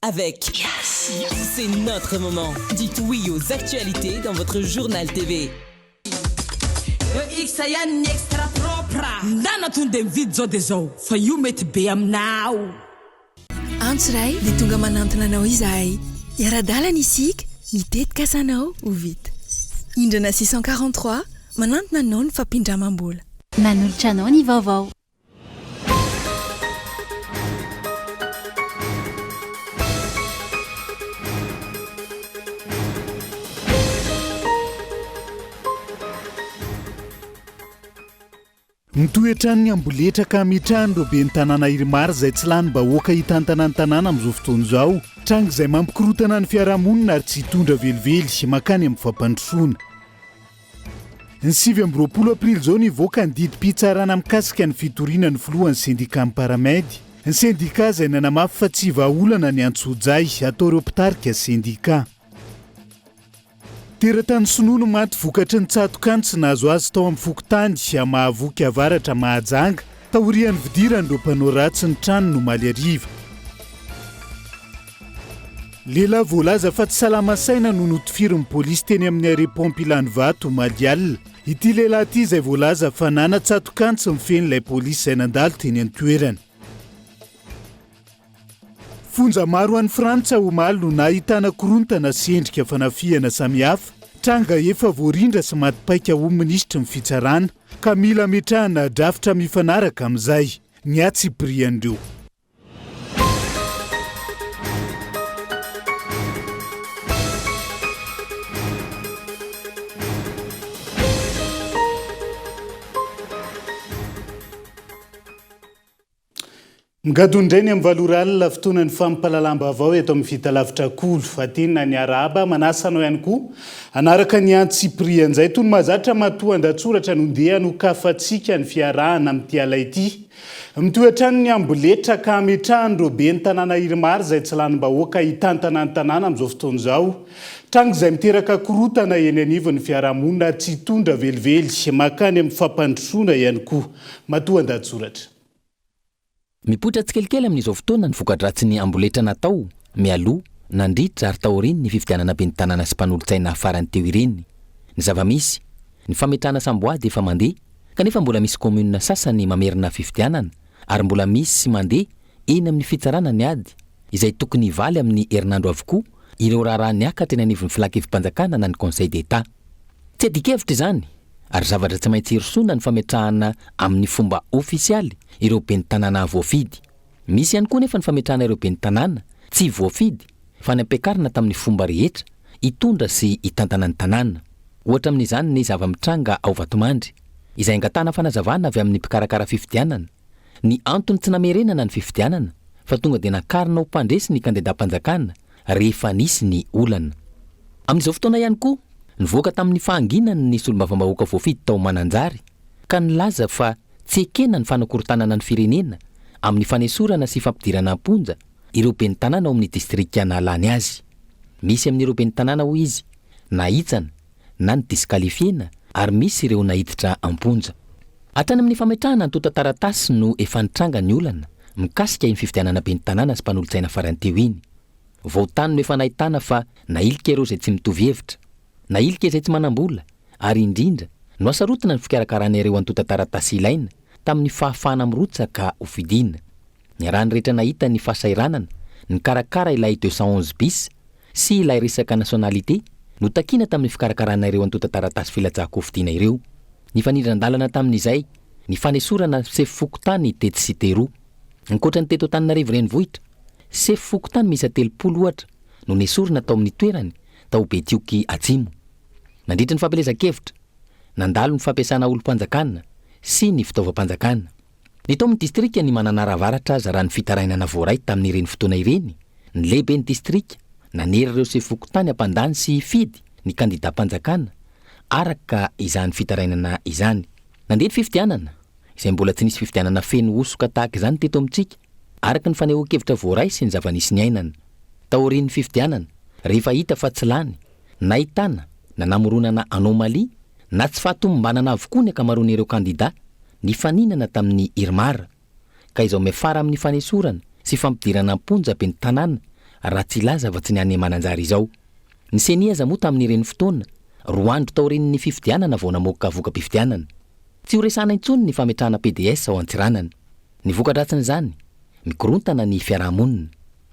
Avec C'est notre moment. Dites oui aux actualités dans votre journal TV. EX ihany ny extra propre. Ndana tonde mividy zao de zao fa io mety be aminao. Antso Ray dia tonga manantona anao izahay. Hiara-dalana isika, ny tetikasanao ho vita. Indrana 643, manantona anao ny fampindramam-bola. Manolotra anao ny vaovao. Mitohy hatrany ny amboletra ka ametrahan'ireo ben'ny tanàna IRMAR izay tsy lanim-bahoaka hitantana ny tanàna amin'izao fotoana izao. Tranga izay mampikorotana ny fiarahamonina ary tsy hitondra velively mankany amin'ny fampandrosoana. Ny 29 aprily izao nivoaka ny didim-pitsarana mikasika ny fitoriana ny filohan'ny sendikan'ny Paramed. Ny sendika izay nanamafy fa tsy vahaolana ny antsojay atao'ireo mpitarika sendika. Teratany sinoa no maty vokatry ny tsatok'antsy nahazo azy tao amin'ny fokontany Mahavoky Avaratra Mahajanga taorian'ny fidiran'ireo mpanao ratsy ny tranony omaly hariva. Lehilahy voalaza fa tsy salama saina no notifirin'ny polisy teny amin'ny arrêt pompe Ilanivato omaly alina. Ity lehilahy ity izay voalaza fa nanatsatok'antsy mifehy ilay polisy izay nandalo teny an-toerana. Fonja maro any Frantsa omaly no nahitana korontana sy endrika fanafihana samihafa, tranga efa voarindra sy maty paika ho minisitry ny fitsarana ka mila ametrahana drafitra mifanaraka amin'izay ny hatsipirian'ireo. Migadona indray ny amin'ny valo ora alina, fotoanan'ny fampahalalam-baovao eto amin'ny Fitalavitra Kolo. Atina ny arahaba, manasa anao ihany koa hanaraka ny antsipirian'izay. Toy ny mahazatra, matoa an-datsoratra no ndeha hanokafantsika ny fiarahana amin'ity ala ity. Mitohy hatrany ny amboletra ka ametrahan'ireo ben'ny tanàna IRMAR izay tsy lanim-bahoaka hitantana ny tanàna amin'izao fotoana izao. Tranga izay miteraka korontana eny anivon'ny fiarahamonina ary tsy hitondra velively mankany amin'ny fampandrosoana ihany koa. Matoa an-dahatsoratra. Mipoitra tsikelikely amin'izao fotoana ny voka-dratsin'ny amboletra natao mialoha, nandritra ary taorian'ny fifidianana ben'ny tanàna sy mpanolotsaina farany teo ireny. Ny zava-misy, ny fametrahana samboady efa mandeha Kanefa mbola misy commune sasany mamerina fifidianana ary mbola misy mandeha eny amin'ny fitsarana ny ady izay tokony hivaly amin'ny herinandro avokoa ireo raharaha niakatra eny anivon'ny filankevi-panjakana na ny conseil d'Etat. Tsy adikevitra izany ary zavatra tsy maintsy hirosoana ny fametrahana amin'ny fomba ofisialy ireo ben'ny tanàna voafidy. Misy ihany koa anefa ny fametrahana ireo ben'ny tanàna tsy voafidy fa nampiakarina tamin'ny fomba rehetra hitondra sy hitantana ny tanàna. Ohatra amin'izany ny zava-mitranga ao Vatomandry, izay angatahana fanazavana avy amin'ny mpikarakara fifidianana, ny antony tsy namerenana ny fifidianana fa tonga dia nakarina ho mpandresy ny kandidam-panjakana rehefa nisy ny olana. Amin'izao fotoana ihany koa, nivoaka tamin'ny fahanginany ny solombavambahoaka voafidy tao Mananjary ka nilaza fa tsy ekena ny fanakorontanana ny firenena amin'ny fanesorana sy fampidirana am-ponja ireo ben'ny tanàna ao amin'ny distrika nahalany azy. Misy amin'ireo ben'ny tanàna hoy izy nahitsana na ni-disqualifier-na ary misy ireo naiditra am-ponja. Hatrany amin'ny fametrahana antontan-taratasy no efa nitranga ny olana mikasika iny fifidianana ben'ny tanàna sy mpanolotsaina farany teo iny. Vao tany no efa nahitana fa nahilika ireo izay tsy mitovy hevitra, nahilika izay tsy manam-bola ary indrindra nohasarotina ny fikarakarana ireo antontan-taratasy ilaina tamin'ny fahafahana mirotsaka hofidiana. Niarahan'ny rehetra nahita ny fahasahiranana nikarakara ilay 211 bis sy ilay resaka nationalité notakiana tamin'ny fikarakarana ireo antontan-taratasy filatsahan-kofidina ireo. Nifanindran-dalana tamin'izay ny fanesorana sefo fokontany tetsy sy teroa. Ankoatra ny teto Antananarivo Renivohitra, sefo fokontany miisa 30 ohatra no nesorina tao amin'ny toerany tao Betioky Atsimo. Nandritra ny fampielezan-kevitra, nandalo ny fampiasana olom-panjakana sy ny fitaovam-panjakana. Ny tao amin'ny distrikan'i Mananara Avaratra aza raha ny fitarainana voaray tamin'ireny fotoana ireny, ny lehiben'ny distrika nanery ireo sefo fokontany hampandany sy hifidy ny kandidam-panjakana araka izany fitarainana izany. Nandeha ny fifidianana, izay mbola tsy nisy fifidianana feno hosoka tahaka izany teto amintsika, araka ny fanehoan-kevitra voaray sy ny zava-nisy niainana. Taorian'ny fifidianana, rehefa hita fa tsy lany, Nahitana na namoronana anomalie na tsy fahatomombanana avokoa ny ankamaroan'ireo kandida nifaninana tamin'ny Irmar, ka izao miafara amin'ny fanesorana sy fampidirana am-ponja ben'ny tanàna raha tsy hilaza afa-tsy ny any Mananjary izao. Ny Ceni aza moa tamin'ireny fotoana, roa andro taorian'ny fifidianana vao namoaka voka-pifidianana. Tsy ho resahana intsony ny fametrahana pds ao Antsiranana. Ny voka-dratsin'izany, mikorontana ny fiaraha-monina.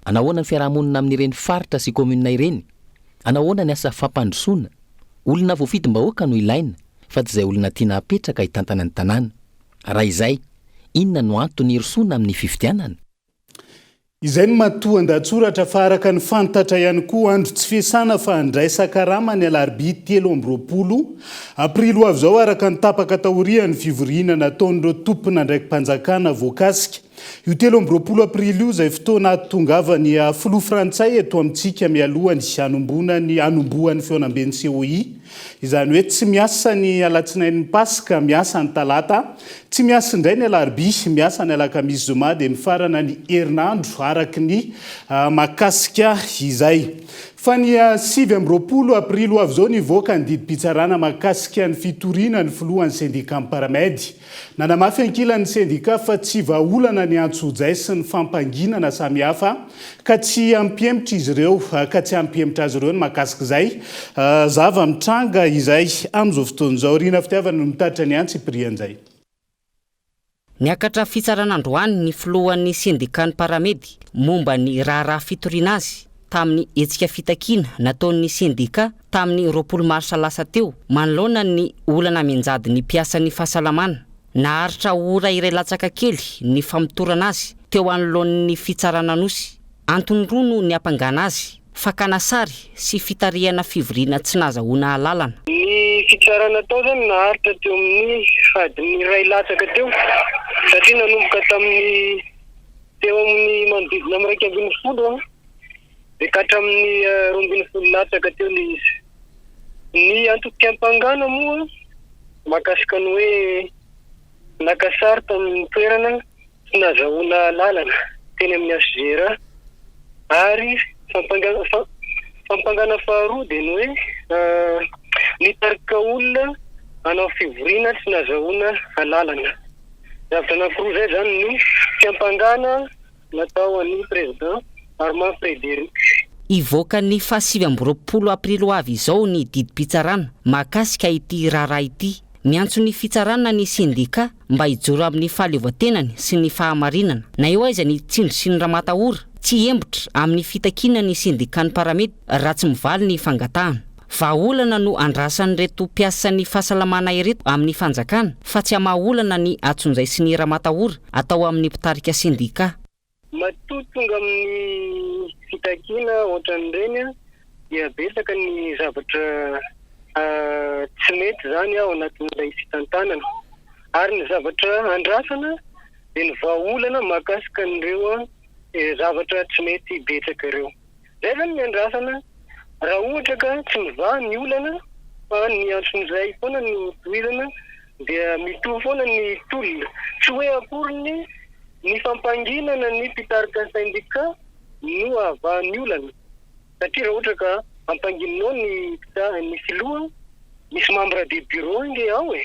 Anahoana ny fiaraha-monina amin'ireny faritra sy commune ireny? Anahoana ny asa fampandrosoana? Olona voafidim-bahoaka no ilaina fa tsy izay olona tiana hapetraka hitantana ny tanàna. Raha izay, inona no antony hirosoana amin'ny fifidianana? Izay no matoan-dahatsoratra fa araka ny fantatra ihany koa andro tsy fiasana fa handraisan-karama ny alarobia 23 aprily ho avy izao araka ny tapaka taorian'ny fivoriana nataon'ireo tompon'andraiki-panjakana voakasika. Io 23 aprily io izay fotoana hahatongavan'ny filoha frantsay eto amintsika mialohan'ny hanomboana ny hanombohan'ny fihaonamben'ny COI. Izany hoe tsy miasa ny alatsinain'ny Paska, miasa ny talata, tsy miasa indray ny alarobia, miasa ny alakamisy zoma dia mifarana ny herinandro araka ny mahakasika izay. Fa ny 29 aprily ho avy izao nivoaka ny didim-pitsarana mahakasika ny fitoriana ny filohan'ny sendikam Paramed. Nanamafy ankilany ny sendika fa tsy vahaolana ny antsojay sy ny fampanginana samihafa ka tsy hampihemotra izy ireo ka tsy hampihemotra azy ireo ny mahakasika izay zava-mitranga izay amin'izao fotoana izao. Rina Fitiavana no mitatitra ny antsipirian'izay. Niakatra fitsarana androany ny filohan'ny sendikan'ny Paramedy momba ny raharaha fitoriana azy tamin'ny hetsika fitakiana nataon'ny sendika tamin'ny 20 marsa lasa teo manoloana ny olana mianjady ny mpiasan'ny fahasalamana. Naharitra ora iray latsaka kely ny famotorana azy teo anoloan'ny fitsarana Anosy. Antony roa no niampangana azy, fakana sary sy fitarihana fivoriana tsy nahazahoana alalana. Ny fitsarana tao izany naharitra teo amin'ny adiny iray latsaka teo satria nanomboka tamin'ny teo amin'ny manodidina amin'ny 11 dia ka hatramin'ny 12 latsaka teo ilay izy. Ny antom-piampangana moa mahakasika ny hoe naka sary tamin'ny toerana tsy nazahoana alalana teny amin'ny HGRA ary fampangana fampangana faharoa dia ny hoe nitarika olona hanao fivoriana tsy nazahoana alalana. Zavatra anankiroa izay izany no fiampangana natao an'i Président Armand Frédéric. Hivoaka ny faha 29 aprily ho avy izao ny didim-pitsarana mahakasika ity raharaha ity. Miantso ny fitsarana ny sendikà mba hijoro amin'ny fahaleovantenany sy ny fahamarinana. Na eo aiza ny tsindry sy ny ramatahora, tsy hiembotra amin'ny fitakiana ny sendikan'ny Paramedy raha tsy mivaly ny fangatahana. Vahaolana no andrasan'ireto mpiasan'ny fahasalamana ireto amin'ny fanjakana fa tsy hamaha olana ny atsonjay sy ny ramatahora atao amin'ny mpitarika sendikà. Matoa tonga amin'ny fitakiana ohatran'ireny dia betsaka ny zavatra tsy mety izany ao anatin'ilay fitantanana ary ny zavatra andrasana dia ny vahaolana mahakasika an'ireo zavatra tsy mety betsaka ireo. Izay izany ny andrasana raha ohatra ka tsy mivaha ny olana fa ny antson'izay foana no tohizana dia mitohy foana ny tolona. Tsy hoe akory ny ny fampanginana ny mpitarika sendika no hahavaha ny olana satria raha ohatra ka ampangininao ny ny filoha, misy membre de bureau ange ao e!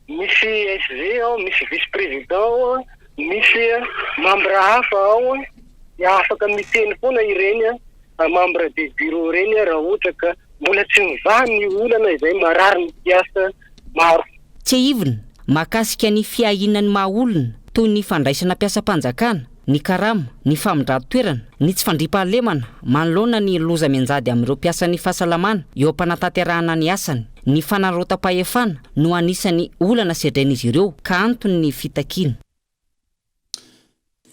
Misy SG ao, misy vice président ao, misy membre hafa ao dia afaka miteny foana ireny membre de bureau ireny raha ohatra ka mbola tsy mivaha ny olana izay marary ny mpiasa maro. Tsiahivina, mahakasika ny fiahiana ny maha olona, toy ny fandraisana mpiasam-panjakana, ny karama, ny famindran-toerana, ny tsy fandriampahalemana manoloana ny loza mianjady amin'ireo mpiasan'ny fahasalamana eo am-panatanterahana ny asany, ny fanararaotam-pahefana no anisan'ny olana sedrain'izy ireo ka antony ny fitakiana.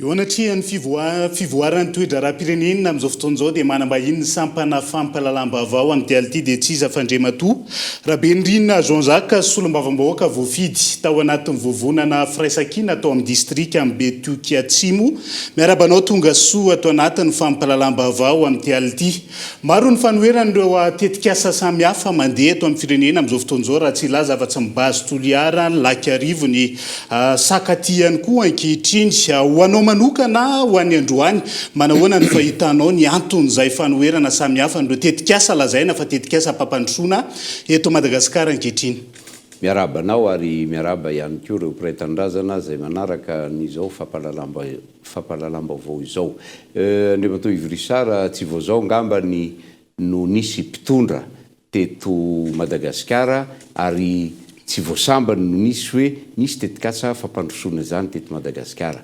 Eo anatrehan'ny fivoaran'ny toe-draharaham-pirenena amin'izao fotoana izao dia manam-bahiny ny sampana fampahalalam-baovao amin'ity alina ity dia tsy iza fa Andriamatoa Rabenirina Jean Jacques solombavambahoaka voafidy tao anatin'ny vovonana Firaisankina tao amin'ny distrikan'i Betioky Atsimo. Miarahaba anao tonga soa ato anatin'ny fampahalalam-baovao amin'ity alina ity. Maro ny fanoheran'ireo tetikasa samihafa mandeha eto amin'ny firenena amin'izao fotoana izao raha tsy hilaza afa-tsy ny Base Toliara, ny Lac Iarivo, ny Sakatia ihany koa ankehitriny. Ho anao manokana ho an'ny androany, manahoana ny fahitanao ny anton'izay fanoherana samihafa an'ireo tetikasa lazaina fa tetikasa mpampandrosoana eto Madagasikara ankehitriny? Miarahaba anao ary miarahaba ihany koa ireo mpiray tanindrazana izay manaraka an'izao fampahalalam-baovao izao. Andriamatoa Yves Richard, tsy vao izao angamba ny no nisy mpitondra teto Madagasikara ary tsy vao sambany no nisy hoe nisy tetikasa fampandrosoana izany teto Madagasikara.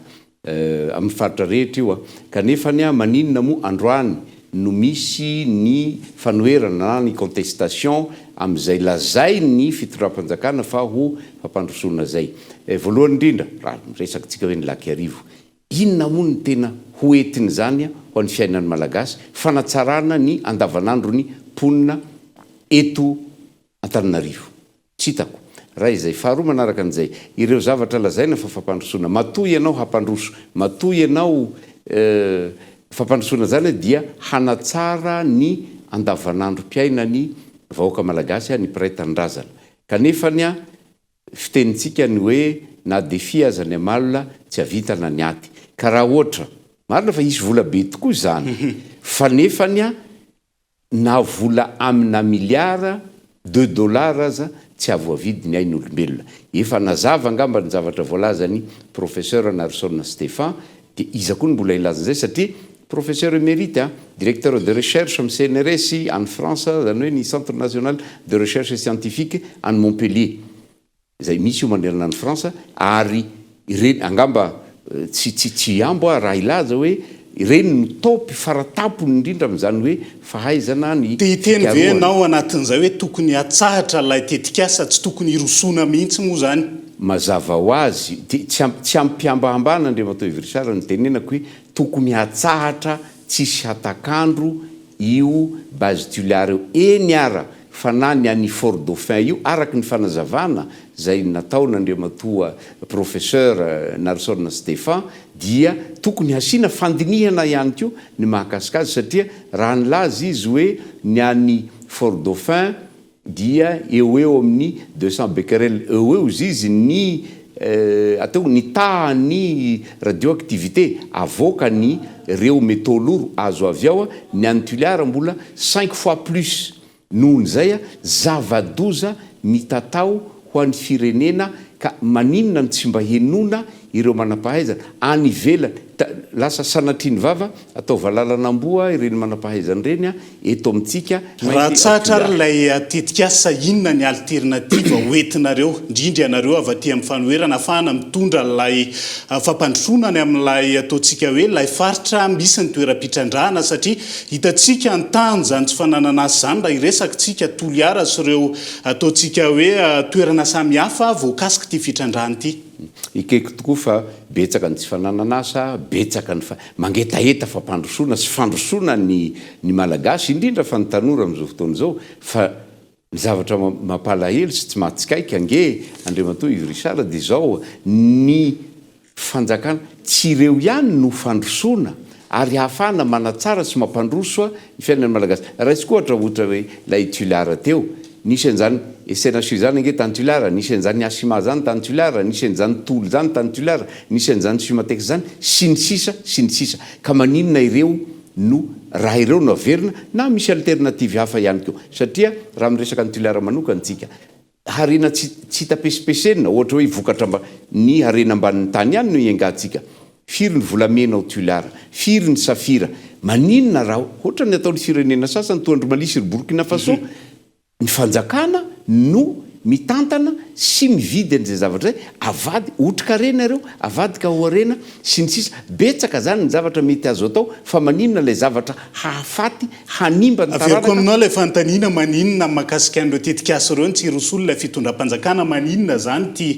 Amin'ny faritra rehetra io an! Kanefa anie maninona moa androany no misy ny fanoherana na ny contestation amin'izay lazain'ny fitondram-panjakana fa ho fampandrosoana izay? Voalohany indrindra, raha miresaka tsika hoe ny Lac Iarivo, inona moa no tena ho entin'izany ho an'ny fiainan'ny Malagasy, fanatsarana ny andavanandron'ny mponina eto Antananarivo? Tsy hitako. Raha izay. Faharoa manaraka an'izay, ireo zavatra lazaina fa fampandrosoana. Matoa ianao hampandroso, matoa ianao eh, fampandrosoana izany dia hanatsara ny andavanandrom-piainan'ny vahoaka malagasy, ny mpiray tanindrazana. Kanefa anie, fitenintsika ny hoe na défi aza ny amalona, tsy havitana ny aty. Ka raha ohatra, marina fa hisy vola be tokoa izany, fa nefa anie, Na vola amina milliards de dollars aza tsy havoavidy ny ain'olombelona. Efa nazava angamba ny zavatra voalazan'i Professeur Narson Stephan, dia iza koa no mbola hilaza an'izay satria Professeur émérite an, Directeur de recherche amin'ny CNRS any France, izany hoe ny Centre National de Recherche Scientifique any Montpellier. Izay misy io manerana an'i France ary ireny angamba tsy tsy tsy hihambo aho raha hilaza hoe ireny no top faratampony indrindra amin'izany hoe fahaizana ny Te hiteny ve fikarohana. ianao anatin'izay hoe tokony hatsahatra ilay tetikasa, tsy tokony hirosoana mihitsy moa izany? Mazava ho azy, tsy tsy amim-pihambahambana Andriamatoa Yves Richard no itenenako hoe tokony hatsahatra tsisy hatak'andro io base Tuliar io, eny ara fa na ny any Fort Dauphin io araka ny fanazavana izay nataon'Andriamatoa Professeur Narson Stephan dia tokony hasiana fandinihana ihany koa ny mahakasika azy satria raha nilaza izy hoe ny any Fort Dauphin dia eo ho eo amin'ny 200 becquerel eo ho eo izy izy ny atao ny tahan'ny radioactivité avoakany reo métaux lourds azo avy ao, ny any Tuliar mbola cinq fois plus nohon'izay, zava-doza mitatao ho an'ny firenena ka maninona no tsy mba henoina ireo manam-pahaizana any ivelany, lasa sanatria ny vava atao valalan'amboa ireny manam-pahaizana ireny eto amintsika Raha mainty tsahatra ary Tuliar. ilay tetikasa, inona ny alternative ho entinareo, indrindra ianareo avy aty amin'ny fanoherana, ahafahana mitondra ilay fampandrosoana any amin'ilay ataontsika hoe ilay faritra misy ny toeram-pitrandrahana satria hitantsika ny tahan'izany tsy fananana asa izany raha hiresaka isika Toliara sy ireo ataontsika hoe toerana samihafa voakasik'ity fitrandrahana ity. Ekeko tokoa fa betsaka ny tsy fananana asa, betsaka ny fa mangetaheta fampandrosoana sy fandrosoana ny ny Malagasy, indrindra fa ny tanora amin'izao fotoana izao, fa ny zavatra mampalahelo sy tsy mahatsikaiky ange Andriamatoa Yves Richard dia izao, ny fanjakana, tsy ireo ihany no fandrosoana ary hahafahana manatsara sy mampandroso ny fiainan'ny Malagasy. Raisiko ohatra ohatra hoe ilay Tuliar teo, nisy an'izany SNHU izany ange tany Tuliar, nisy an'izany Asima izany tany Tuliar, nisy an'izany Toly izany tany Tuliar, nisy an'izany Sumatex izany, sy ny sisa sy ny sisa. Ka maninona ireo no raha ireo no averina na misy alternative hafa ihany koa. Satria raha miresaka an'i Tuliar manokana tsika, Harena tsy tsy hita pesipesenina, ohatra hoe vokatra mba ny harena ambanin'ny tany ihany no iengantsika. Firy ny volamena ao Tuliar? Firy ny safira? Maninona raha ohatra ny ataon'ny firenena sasany toa an-dry Mali sy ry Burkina Faso, ny fanjakana no mitantana sy mividy an'izay zavatra izay, avady otrikarena ireo, avadika ho harena, sy ny sisa Betsaka izany ny zavatra mety azo atao fa maninona ilay zavatra hahafaty hanimba ny Averiko taranaka. aminao ilay fanontaniana, maninona mahakasika an'ireo tetikasa ireo no tsy hirosoana ilay fitondram-panjakana, maninona izany ity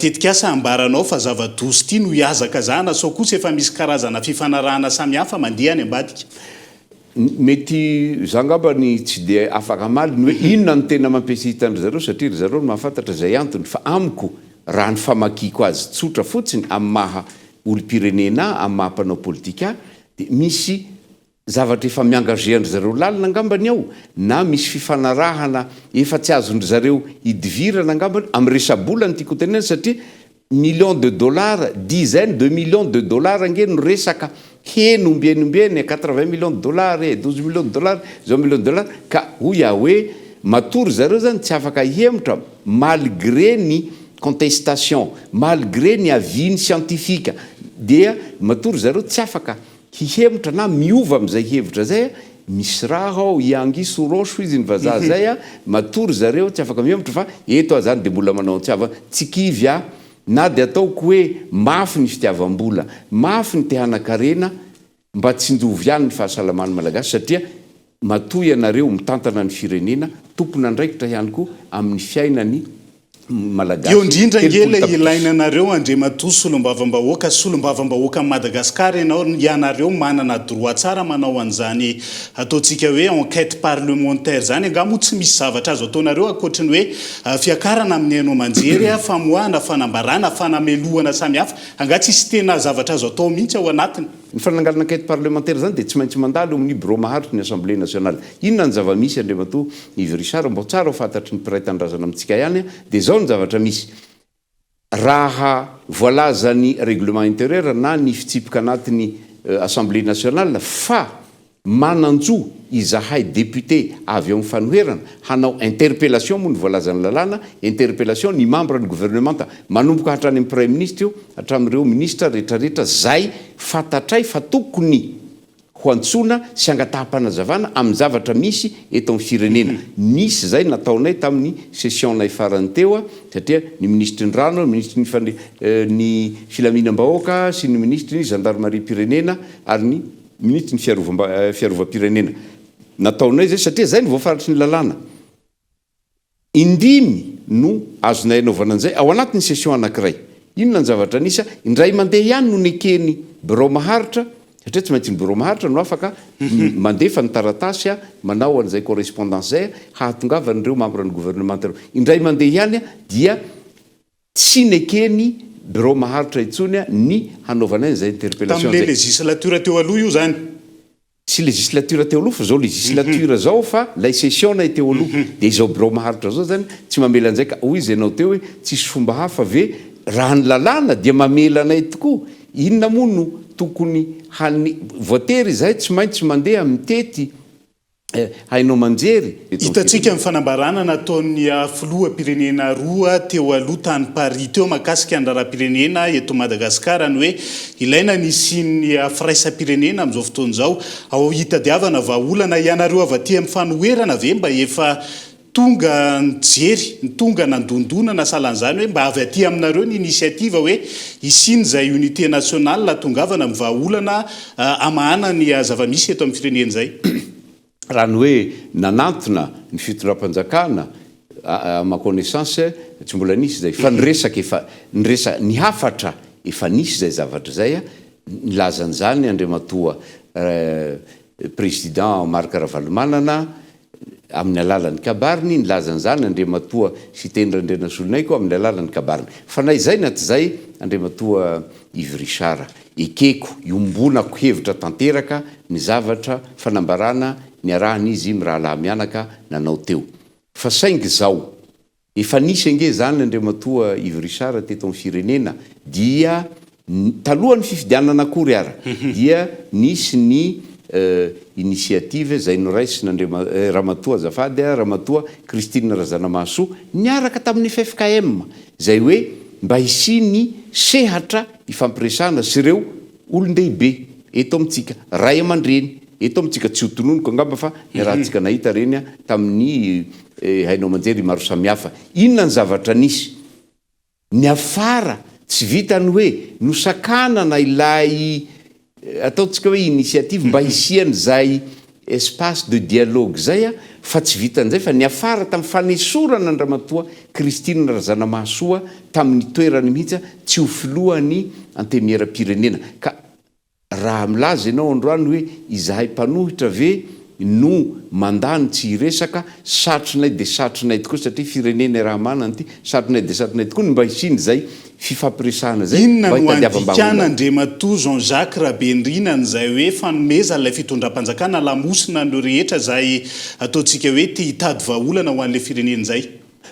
tetikasa ambaranao fa zava-doza ity no hihazakazahana sao kosa efa misy karazana fifanarahana samihafa mandeha any ambadika? Mety izaho angamba ny tsy dia afaka hamaly ny hoe inona no tena mampiasita an-dry zareo satria ry zareo no mahafantatra izay antony fa amiko raha ny famakiako azy tsotra fotsiny amin'ny maha olom-pirenena ahy, amin'ny maha mpanao politika ahy dia misy zavatra efa mi-engager an-dry zareo lalina angambany ao na misy fifanarahana efa tsy azon-dry zareo idivirana angambany amin'ny resa-bola no tiako hotenenina satria millions de dollars, dizaines de millions de dollars ange no resaka heno ombieny ombieny e, quatre-vingts millions de dollars e, douze millions de dollars, zao millions de dollars, ka hoy aho hoe. Matoa ry zareo zany tsy afaka hihemotra malgré ny contestation, malgré ny avis ny scientifique dia matoa ry zareo tsy afaka hihemotra na miova amin'izay hevitra zay, misy raha ao, i Anguille sous roche hoy izy ny vazaha zay a, matoa ry zareo tsy afaka mihemotra fa eto aho zany dia mbola manao antsy havana, tsy kivy aho na dia ataoko hoe mafy ny fitiavam-bola, mafy ny te hanan-karena, Mba tsinjovy ihany ny fahasalaman'ny Malagasy satria matoa ianareo mitantana ny firenena, tompon'andraikitra ihany koa amin'ny fiainan'ny Malagasy Eo indrindra ange 30 ilay tapitrisa. ilaina anareo Andriamatoa Solombavambahoaka, Solombavambahoakan'i Madagascar ianao, ianareo manana droit tsara manao an'izany ataontsika hoe enquête parlementaire izany, angaha moa tsy misy zavatra azo ataonareo ankoatry ny hoe fiakarana amin'ny haino aman-jery, famoahana fanambarana, fanamelohana samihafa, Angaha tsisy tena zavatra azo atao mihitsy ao anatiny? Ny fananganana enquête parlementaire izany dia tsy maintsy mandalo eo amin'ny birao maharitry ny Assemblée nationale. Inona ny zava-misy Andriamatoa Yves Richard? Mba ho tsara ho fantatry ny mpiray tanindrazana amintsika ihany dia izao ny zavatra misy, raha voalazan'ny règlement intérieur na ny fitsipika anatin'ny Assemblée nationale fa Manan-jo izahay député avy ao amin'ny fanoherana hanao interpellation moa no voalazan'ny lalàna, interpellation ny membre ny gouvernementa, manomboka hatrany amin'ny praiminisitra io hatramin'ireo minisitra retraretra zay fantatray fa tokony ho antsoina sy angataham-panazavana amin'ny zavatra misy eto amin'ny firenena. Nisy zay nataonay tamin'ny session-nay farany teo satria ny minisitry ny rano, ny minisitry ny ny filaminam-bahoaka sy ny minisitry ny zandarimariam-pirenena ary ny Minisitry ny fiarovam-pirenena. Nataonay izay satria izay no voafaritry ny lalàna. Indimy no azonay anaovana an'izay ao anatin'ny session anankiray. Inona ny zavatra nisy? Indray mandeha ihany no neken'ny birao maharitra, satria tsy maintsy ny birao maharitra no afaka mandefa ny taratasy manao an'izay correspondance izay hahatongavan'ireo membre ny gouvernemanta ireo. Indray mandeha ihany dia Tsy nekeny birao maharitra intsony ny hanaovanay an'izay interpellation Tamin'ilay izay. législature teo aloha io izany? Tsy législature teo aloha fa izao législature izao fa ilay session-nay teo aloha. Dia izao birao maharitra izao izany tsy mamela an'izay ka hoy izy ianao teo hoe tsisy fomba hafa ve? Raha ny lalàna dia mamela anay tokoa. Inona moa no tokony hane-, voatery izahay tsy maintsy mandeha mitety haino aman-jery eto amin'ny Hitantsika firenena. ny fanambarana nataon'ny filoham-pirenena roa teo aloha tany Paris teo mahakasika ny raharaham-pirenena eto Madagasikara ny hoe ilaina ny hisian'ny firaisam-pirenena amin'izao fotoana izao ao hitadiavana vahaolana. Ianareo avy aty amin'ny fanoherana ve mba efa tonga nijery, ny tonga nandondona na sahalan'izany hoe mba avy aty aminareo ny initiative hoe hisian'izay unité nationale hahatongavana amin'ny vahaolana hamahana ny zava-misy eto amin'ny firenena izay. Raha ny hoe nanantona ny fitondram-panjakana, à ma connaissance, tsy mbola nisy izay, fa ny resaka efa, ny resa, ny hafatra efa nisy izay zavatra izay, nilaza an'izany Andriamatoa Président Marc Ravalomanana, Amin'ny alalan'ny kabariny, nilaza an'izany Andriamatoa Siteny Randrianasoloniaiko amin'ny alalan'ny kabariny. Fa na izay na tsy izay, Andriamatoa Yves Richard, ekeko, iombonako hevitra tanteraka ny zavatra fanambarana niarahan'izy mirahalahy mianaka nanao teo. Fa saingy izao, Efa nisy ange izany Andriamatoa Yves Richard teto amin'ny firenena dia talohan'ny fifidianana akory ara dia nisy ny initiative izay noraisin' Andriama Ramatoa azafady a Ramatoa Christine Razanamahasoa niaraka tamin'ny ffkm izay hoe mba hisian'ny sehatra ifampiresahana sy ireo olon-dehibe eto amintsika, ray aman-dreny eto amintsika, tsy ho tononiko angamba fa niarahantsika nahita ireny tamin'ny haino aman-jery maro samihafa. Inona ny zavatra nisy? Niafara, tsy vitan'ny hoe nosakanana ilay ataontsika hoe initiative mba hisian'izay espace de dialogue izay fa tsy vitan'izay fa niafara tamin'ny fanesorana an-dRamatoa Christine Razanamahasoa tamin'ny toerany mihitsy tsy ho filohan'ny Antenimierampirenena. Ka raha milaza ianao androany hoe izahay mpanohitra ve no mandà ny tsy hiresaka, satrinay dia satrinay tokoa satria firenena iaraha-manana ity, satrinay dia satrinay tokoa ny mba hisian'izay fifampiresahana izay Inona mba no hitadiavam-bahaolana. andikana Andriamatoa Jean Jacques Rabenirina an'izay hoe fanomezan'ilay fitondram-panjakana lamosina an'ireo rehetra izay ataontsika hoe te hitady vahaolana ho an'ilay firenena izay?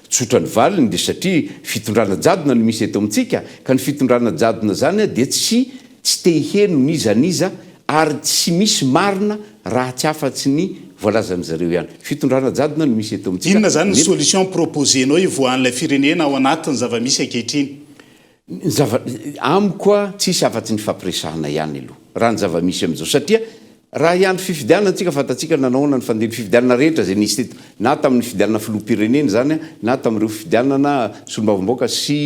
Tsotra ny valiny dia satria fitondrana jadona no misy eto amintsika ka ny fitondrana jadona izany dia tsy tsy te hiheno n'iza n'iza ary tsy misy marina raha tsy afa-tsy ny voalazan-dry zareo ihany. Fitondrana jadona no misy eto amintsika. Inona izany ny Nefa. solution proposer-nao hivoahan'ilay firenena ao anatin'ny zava-misy ankehitriny? Ny zava, amiko a, tsisy afa-tsy ny fampiresahana ihany aloha, raha ny zava-misy amin'izao. Satria raha hiandry fifidianana tsika, fantatsika nanao ahoana ny fandehan'ny fifidianana rehetra izay nisy teto, na tamin'ny fifidianana filoham-pirenena izany na tamin'ireo fifidianana solombavambahoaka sy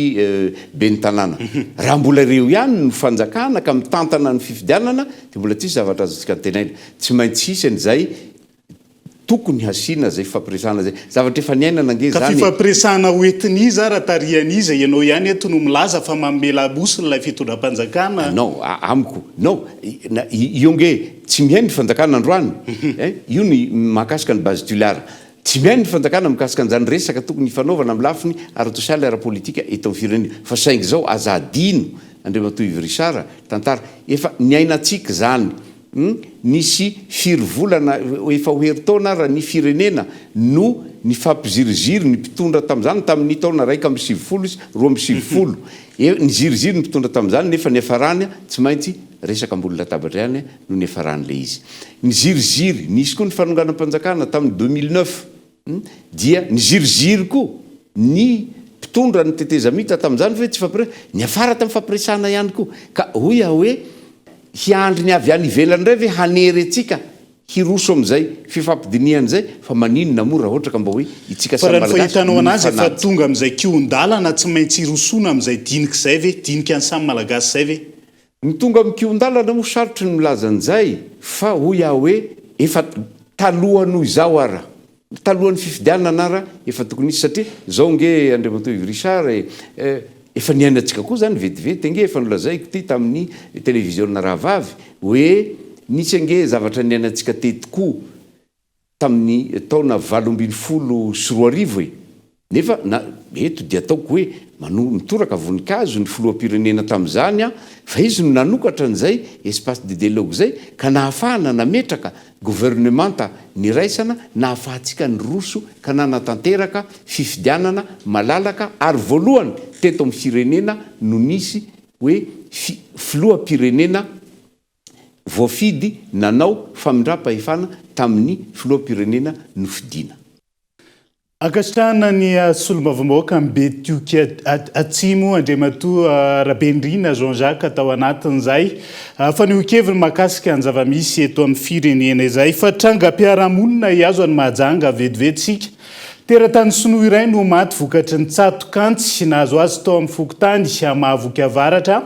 ben'ny tanàna. Raha mbola ireo ihany no fanjakana ka mitantana ny fifidianana dia mbola tsisy zavatra azontsika antenaina. Tsy maintsy hisy an'izay Tokony hasiana izay fifampiresahana izay. Zavatra efa niainana ange Ka izany e. fifampiresahana ho entin'iza ary tarihan'iza? Ianao ihany eto no milaza fa manome lamosina ilay fitondram-panjakana. Non, amiko, non, na io ange tsy mihaino ny fanjakana androany eh, io ny mahakasika ny base Tuliara. Tsy mihaino ny fanjakana mikasika an'izany resaka tokony hifanaovana amin'ny lafiny ara-tsosialy ara-politika eto amin'ny firenena. Fa saingy izao aza adino Andriamatoa Yves Richard, tantara efa niainantsika izany Hum, nisy firy volana, efa ho herintaona ara ny firenena no nifampiziriziry ny mpitondra tamin'izany, tamin'ny taona 1991. E, niziriziry ny mpitondra tamin'izany nefa niafarany tsy maintsy resaka ambony latabatra ihany no niafaran'ilay izy. Niziriziry, nisy koa ny fanonganam-panjakana tamin'ny 2009. Dia niziriziry koa ny mpitondra ny tetezamita tamin'izany ve tsy fampire, niafara tamin'ny fampiresahana ihany koa. Ka hoy aho hoe hiandry ny avy any ivelany indray ve hanery antsika hiroso amin'izay fifampidinihana izay fa maninona moa raha ohatra ka mba hoe itsika Fa samy raha ny Malagasy fahitanao no anazy efa mifanaja. tonga amin'izay kihon-dalana tsy maintsy hirosoana amin'izay dinika izay ve? Dinika ny samy Malagasy izay ve? Ny tonga amin'ny kihon-dalana moa sarotry ny milaza an'izay fa hoy aho hoe efa taloha noho izaho ara, talohan'ny fifidianana ara efa tokony hisy satria izao ange Andriamatoa Yves Richard e, efa niainantsika koa izany vetivety ange efa nolazaiko ity tamin'ny televiziona rahavavy hoe nisy ange zavatra niainantsika teto koa tamin'ny taona 2018 e! Nefa na eto dia ataoko hoe mano mitoraka voninkazo ny filoham-pirenena tamin'izany an, fa izy no nanokatra an'izay espace de dialogue izay ka nahafahana nametraka governemanta niraisana nahafahantsika niroso ka nanatanteraka fifidianana malalaka ary voalohany teto amin'ny firenena no nisy hoe fi filoham-pirenena voafidy nanao famindram-pahefana tamin'ny filoham-pirenena nofidiana. Ankasitrahana ny solombavambahoaka Betioky Atsimo Andriamatoa Rabenirina Jean Jacques tao anatin'izay fanehoan-keviny mahakasika ny zava-misy eto amin'ny firenena izay. Fa trangam-piarahamonina hihazo an'i Mahajanga vetivety isika. Teratany sinoa iray no maty vokatry ny tsatok'antsy nahazo azy tao amin'ny fokontany Mahavoky Avaratra,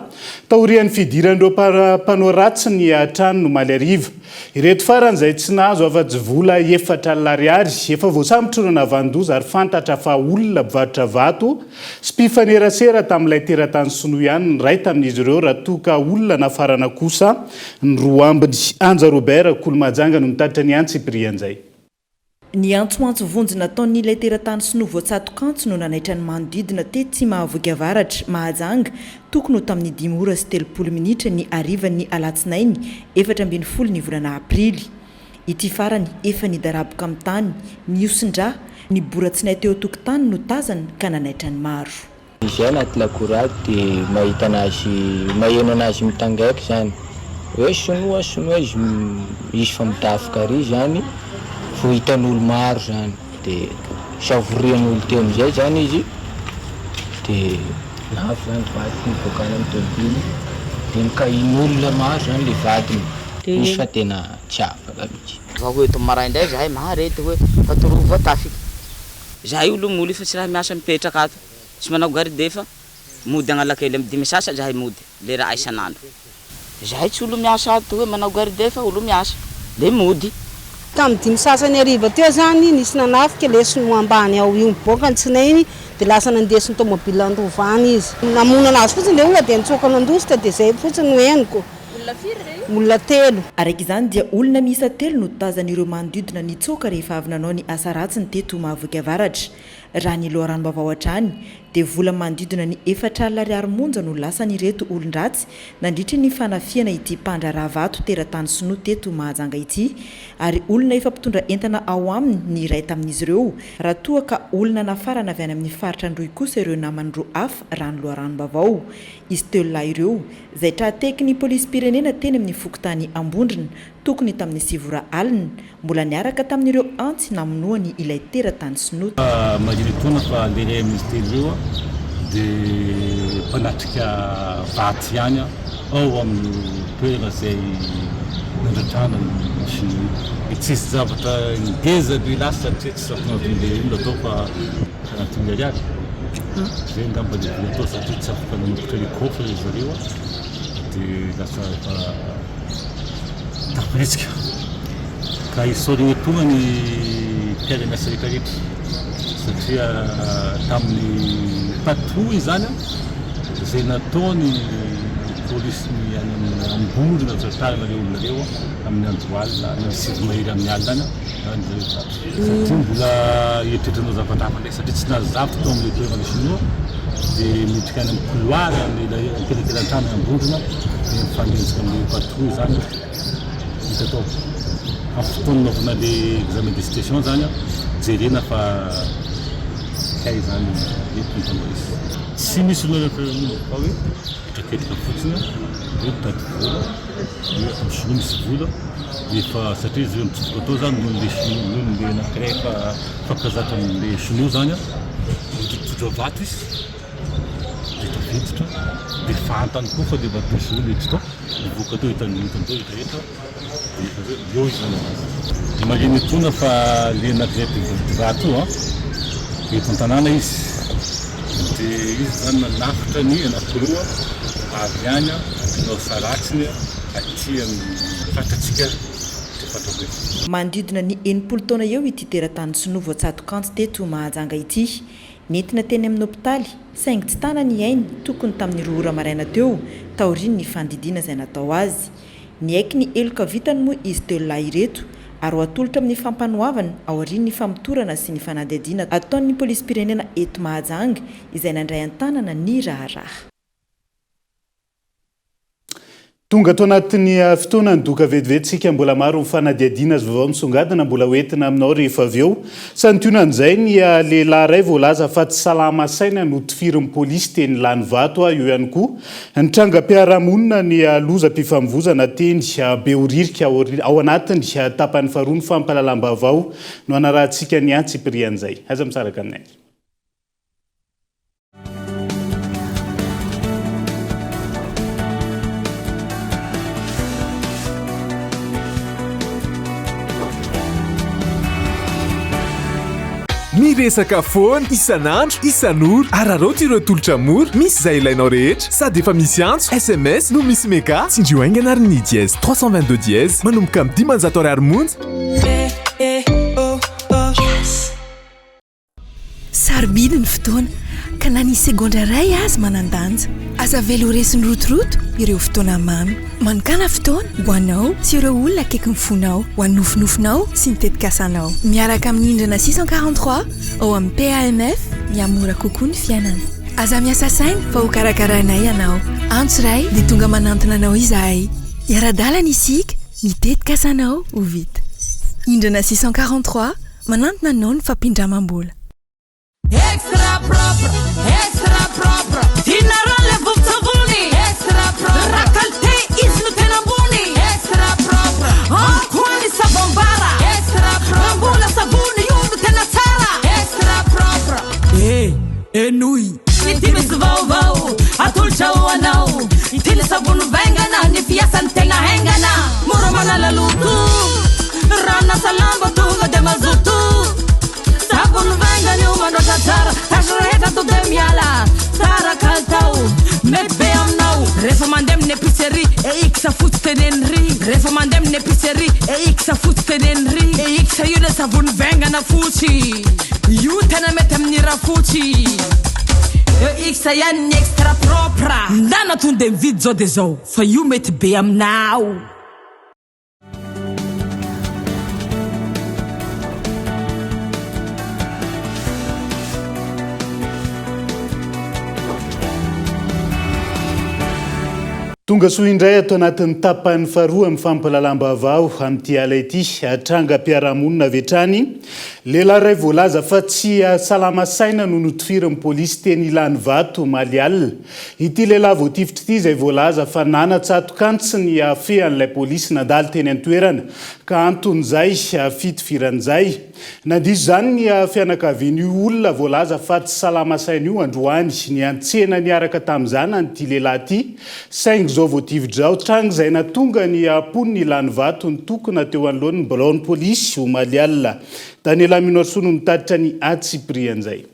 taorian'ny fidiran'ireo mpanao ratsy ny tranony omaly hariva. Ireto farany izay tsy nahazo afa-tsy vola 40 ariary. Efa voasambotra ireo nahavanon-doza ary fantatra fa olona mpivarotra vato sy mpifanerasera tamin'ilay teratany sinoa ihany ny iray tamin'izy ireo raha toa ka olona nafarana kosa ny roa ambiny. Anja Robert, Kolo-Mahajanga no mitatitra ny antsipirian'izay. Ny antsoantso vonjy nataon'ilay teratany sinoa voatsatok'antsy no nanaitra ny manodidina tetsy Mahavoky Avaratra, Mahajanga, tokony ho tamin'ny dimy ora sy 30 minitra ny harivan'ny alatsinainy 14 ny volana aprily. Ity farany efa nidaraboka amin'ny tany, nihosin-drà, niboratsinay teo an-tokotany no tazana ka nanaitra ny maro. Izy anaty lakoro ato de mahita anazy maheno anazy mitangaiky zany hoe sinoa sinoa izy izy fa midafoka ary zany vao hitan'olo maro zany de savorian'olo teo amizay zany izy de lavo zany vadiko niboaka any amy tôbily de nikahin'olona maro zany le vadiny izy fa tena tsy afaka mitsy. Vao eto maraindray zahay mahare ty hoe fa toroa voatafika. Zahay olo moly fa tsy raha miasa mipetraka ato tsy manao garde fa mody Analakely am dimy sasa zahay mody lera isan'andro. Zahay tsy olo miasa ato hoe manao garde fa olo miasa le mody. Tamin'ny dimy sasany hariva teo zany nisy nanafika le sinoa ambany ao io niboaka ny tsinainy de lasa nandesy ny tomobile handrova any izy. Namono anazy fotsiny le olona de nitsoaka nandositra de zay fotsiny no henoko. Olona firy re? Olona telo. Araka izany dia olona miisa telo no tazan'ireo manodidina nitsoaka rehefa avy nanao ny asa ratsiny teto Mahavoky Avaratra. Raha ny loharanom-baovao hatrany dia vola manodidina ny 40 ariary monja no lasan'ireto olon-dratsy nandritry ny fanafihana ity mpandraharaha vato teratany sinoa teto Mahajanga ity ary olona efa mpitondra entana ao aminy ny iray tamin'izy ireo raha toa ka olona nafarana avy any amin'ny faritra Androy kosa ireo namany roa hafa raha ny loharanom-baovao. Izy telo lahy ireo, izay tra-teky ny polisim-pirenena teny amin'ny fokontany Ambondrona, tokony tamin'ny sivy ora alina, mbola niaraka tamin'ireo antsy namonoany ilay teratany sinoa. Marihina etoana fa le iray amin'izy telo ireo dia mpanatrika vato ihany ao amin'io toerana izay nandratrana ny sinoa io. Tsisy zavatra ngeza be lasa satria tsy zavatra nahatonga olona atao fa 40 mille ariary. Izay angamba le vola atao satria tsy afaka nanokatra le coffre ry zareo dia lasa efa Tafaporitsika ka isaorana etoana ny mpiara-miasa rehetra rehetra satria tamin'ny patrouille izany izay nataony polisy ny any amin'ny Ambondrona tratrarina ireo olona ireo amin'ny andro alina any amin'ny sivy mahery amin'ny alina any izany ireo tratra satria mbola eritreritra hanao zavatra hafa indray satria tsy nahazo zavatra tao amin'ilay toerana sinoa dia miditra any amin'ny couloir amin'ilay ankelankelan-trano any Ambondrona dia mifanenjika amin'ilay patrouille izany hita tao. Amin'ny fotoana nanaovana ilay examen de situation izany jerena fa kay izany eto ny mpanao izy. Tsy misy olona referendum fa hoe hetraketraka fotsiny hoe mitady vola, hoe amin'ny sinoa misy vola dia efa satria izy ireo mitsofoka tao izany noho ilay sinoa noho ilay anankiray efa mifankazatra amin'ilay sinoa izany mitototsotra vato izy. Dia tafiditra, dia fantany koa fa le bateau sinoa niditra tao, nivoaka tao hitany hitany tao rehetra rehetra, dia efa hoe eo izy nanao azy. Marihina etoana fa le anankiray mpividy vato io an, eto an-tanàna izy, dia izy izany nanafitra ny anankiroa avy any hanao saratsiny aty amin'ny faritra antsika aty faritra be. Manodidina ny 60 taona eo ity teratany sinoa voatsatokantsy teto Mahajanga ity. Nentina teny amin'ny hopitaly, saingy tsy tana ny ainy tokony tamin'ny roa ora maraina teo, taorian'ny fandidiana izay natao azy. Niaiky ny heloka vitany moa izy telo lahy ireto ary ho atolotra amin'ny fampanoavana aorian'ny famotorana sy ny fanadihadiana ataon'ny polisim-pirenena eto Mahajanga izay nandray an-tanana ny raharaha. Tonga ato anatin'ny fotoana ny doka vetivety isika mbola maro ny fanadihadiana sy vaovao misongadina mbola ho entina aminao rehefa avy eo. Santionan'izay ny lehilahy iray voalaza fa tsy salama saina notifirin'ny polisy teny Lanivato io ihany koa ny trangam-piarahamonina ny lozam-pifamoivozana teny Behoririka ao anatin'ny tapany faharoa ny fampahalalam-baovao no hanarahantsika ny antsipirian'izay. Aza misaraka aminay. Miresaka foana, isan'andro, isan'ora. Araraoty ireo tolotra mora, misy izay ilainao rehetra. Sady efa misy antso, sms, no misy mega. Tsindrio haingana ary ny dièse 322 dièse, manomboka amin'ny 500 ariary monja. Sarobidy ny fotoana, ka na ny segondra iray aza manan-danja. Aza avela ho resin'ny rotoroto ireo fotoana mamy. Manokàna fotoana ho anao sy ireo olona akaikin'ny fonao, ho an'ny nofinofinao sy ny tetikasanao. Miaraka amin'ny Indrana 643 ao amin'ny PAMF, mihamora kokoa ny fiainana. Aza miasa saina fa hokarakarainay ianao. Antso iray dia tonga manantona anao izahay. Hiara-dalana isika, ny tetikasanao ho vita. Indrana 643. Manantona anao ny fampindramam-bola. Extra propre, extra propre, tianareo le vovon-tsavony. Extra propre, raha qualité izy no tena ambony. Extra propre, ao koa ny savon bara. Extra propre, raha mbola savony io no tena tsara. Extra propre. Eh, henoy. Ity misy vaovao atolotra ho anao. Ity ny savony vaingana, ny fiasany tena haingana. Mora manala loto, ranasa lamba tonga dia mazoto. Savony vaingana io manoatra tsara, tasy rehetra to dia miala. Tsara kalitao, mety be aminao. Rehefa mandeha amin'ny épicerie, EX fotsy teneno ry. Rehefa mandeha amin'ny épicerie, EX fotsy teneno ry. EX io ilay savony vaingana fotsy. Io tena mety amin'ny rafotsy. EX ihany ny extra propre. Ndana tonde mividy zao de zao fa io mety be aminao. Tonga soa indray ato anatin'ny tapany faharoa amin'ny fampahalalam-baovao amin'ity ala ity. Trangam-piarahamonina avy hatrany. Lehilahy iray voalaza fa tsy salama saina no notifirin'ny polisy teny Ilanivato omaly alina. Ity lehilahy voatifitra ity izay voalaza fa nanatsatok'antsy ny fean'ilay polisy nandalo teny an-toerana ka anton'izay fitifirana izay. Nandiso izany ny fianakavian'io olona voalaza fa tsy salama saina io androany. Niantsena niaraka tamin'ny zanany ity lehilahy ity, saingy izao voatifitra izao. Tranga izay nahatonga ny mponin'i Ilanivato nitokona teo anoloan'ny biraon'ny polisy omaly alina. Daniela Minoarisoa no mitatitra ny antsipirian'izay.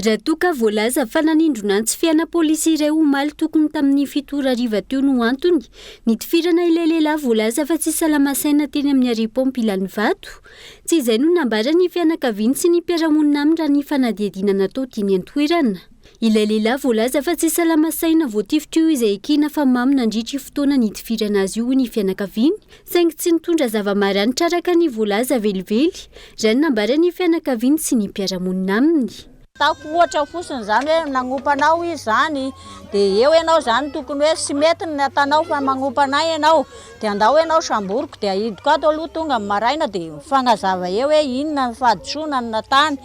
Raha toa ka voalaza fa nanindrona antsy fiaina polisy iray omaly tokony tamin'ny fito ora hariva teo no antony nitifirana ilay lehilahy voalaza fa tsy salama saina teny amin'ny arrêt pompe Ilanivato. Tsy izay no nambaran'ny fianakaviany sy ny mpiara-monina aminy raha ny fanadihadiana natao teny an-toerana. Ilay lehilahy voalaza fa tsy salama saina voatifitra io izay ekena fa mamo nandritra io fotoana nitifirana azy io hoy ny fianakaviany saingy tsy nitondra zava-maranitra araka ny voalaza velively, raha ny nambaran'ny fianakaviany sy ny mpiara-monina aminy. Ataoko ohatra fotsiny izany hoe nagnompa anao izy izany dia eo ianao izany tokony hoe tsy mety ny atanao fa magnompa anay ianao dia andao ianao samboriko dia ahidiko ato aloha tonga ny maraina dia mifagnazava eo hoe inona ny fahadisoana ny natany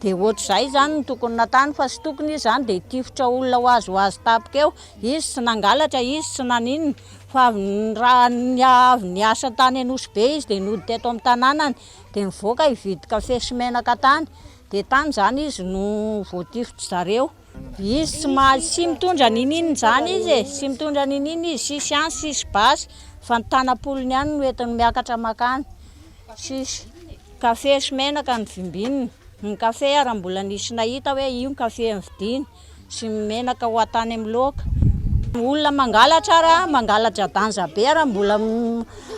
dia ohatr'izay izany no tokony natany fa tsy tokony izy izany dia hitifitra olona ho azy ho azy tampoka eo, izy tsy nangalatra izy tsy naninona Fa avy raha avy niasa tany Anosibe izy dia nody teto amin'ny tanànany dia nivoaka hividy kafe sy menaka tany dia tany izany izy no voatifitry zareo. Izy tsy maha tsy mitondra niniana izany izy e, tsy mitondra niniana izy, tsisy antsy, tsisy basy fa ny tanam-polony ihany no entiny miakatra mankany. Tsisy. Kafe sy menaka no vimbininy. Ny kafe ary mbola nisy nahita hoe io ny kafe novidiany. Sy ny menaka ho atany amin'ny laoka. Olona mangalatra ara, mangalatra danja be ara mbola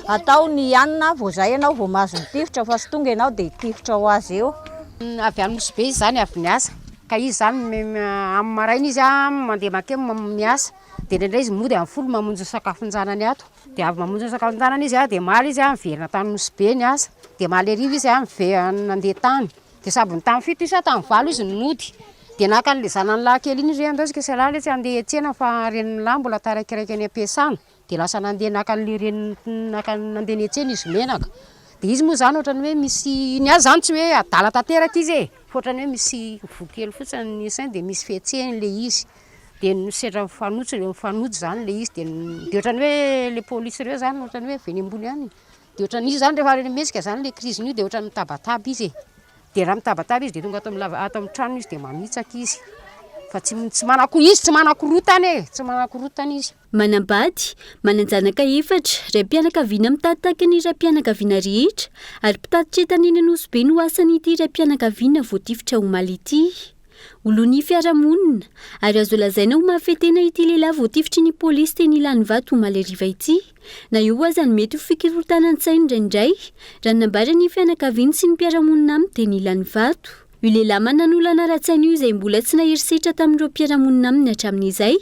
atao ny hanina vao zay ianao vao mahazo mitifitra fa tsy tonga ianao dia hitifitra ho azy eo. Avy any Nosy Be izy zany avy niasa ka izy zany amin'ny maraina izy mandeha makeo miasa dia indraindray izy mody amin'ny folo mamonjy ny sakafon-janany ato dia avy mamonjy ny sakafon-janany izy dia omaly izy niverina tany Nosy Be niasa dia omaly hariva izy nandeha tany Dia sabo ny tamin'ny fito izy sa tamin'ny valo izy no nody. Dia naka an'ilay zanany lahy kely iny izy hoe andao isika sy ialahy letsy handeha hiantsena fa renin'ny lahy mbola taraikiraiky any am-piasana. Dia lasa nandeha naka an'ilay reniny naka nandeha niantsena izy menaka. Dia izy moa izany ohatran'ny hoe misy, ny azy izany tsy hoe adala tanteraka izy e, fa ohatran'ny hoe misy voa kely fotsiny ny sainy dia misy fihetsehany ilay izy. Dia sendra mifanojo mifanojo izany ilay izy dia dia ohatran'ny hoe ilay polisy ireo izany ohatran'ny hoe avy eny ambony ihany. Dia ohatran'ny izy izany rehefa mihetsika izany ilay crise-ny io dia ohatran'ny mitabataba izy e. Dia raha mitabataba izy dia tonga ato amin'ny lava- ato amin'ny tranony izy dia mamitsaka izy. Fa tsy tsy manako izy tsy manakorontana e, tsy manakorontana izy. Manambady, manan-janaka efatra, raim-pianakaviana mitatitaky ny raim-pianakaviana rehetra ary mpitatitra entana eny Anosibe no asan'ity raim-pianakaviana voatifitra omaly ity. Olon'ny fiarahamonina, ary azo lazaina ho mahafehy tena ity lehilahy voatifitry ny polisy teny Ilanivato omaly hariva ity. Na eo aza ny mety ho fikorontanan-tsainy indraindray, raha ny nambaran'ny fianakaviany sy ny mpiara-monina aminy teny Ilanivato. Io lehilahy manan'olana ara-tsaina io izay mbola tsy nahery setra tamin'ireo mpiara-monina aminy hatramin'izay,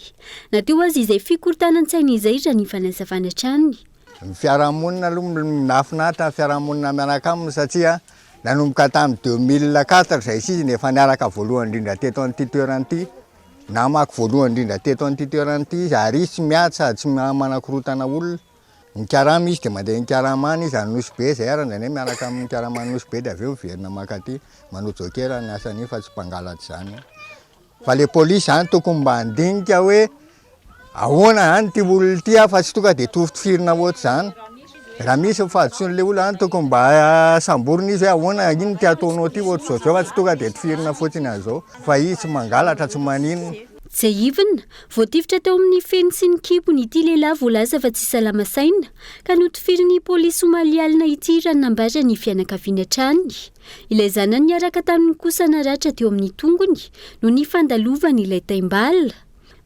na teo aza izay fikorontanan-tsainy izay raha ny fanazavana hatrany. Ny fiarahamonina aloha nahafinaritra ny fiarahamonina miaraka aminy satria nanomboka tamin'ny 2004 izay sy izy no efa niaraka voalohany indrindra teto amin'ity toerana ity. Namako voalohany indrindra teto amin'ity toerana ity izy ary izy tsy miady sady tsy manakorontana olona. Mikarama izy dia mandeha mikarama any izy any Nosy Be izay ary indraindray miaraka amin'ny mikarama any Nosy Be dia avy eo miverina mankaty manao joker ny asany fa tsy mpangalatra izany. Fa le polisy zany tokony mba handinika hoe ahoana zany ity olona ity fa tsy tonga de tofitifirina ohatr'izany. Raha misy ny fahadisoan'le olona zany tokony mba samborina izy hoe ahoana ino ty ataonao ty ohatr'izao zao fa tsy tonga de tifirina fotsiny an'izao fa izy tsy mangalatra tsy maninona. Tsiahivina, voatifitra teo amin'ny feny sy ny kibony ity lehilahy voalaza fa tsy salama saina ka notifirin'ny polisy omaly alina ity raha ny nambaran'ny fianakaviany hatrany. Ilay zanany niaraka taminy kosa naratra teo amin'ny tongony noho ny fandalovany ilay taim-bala.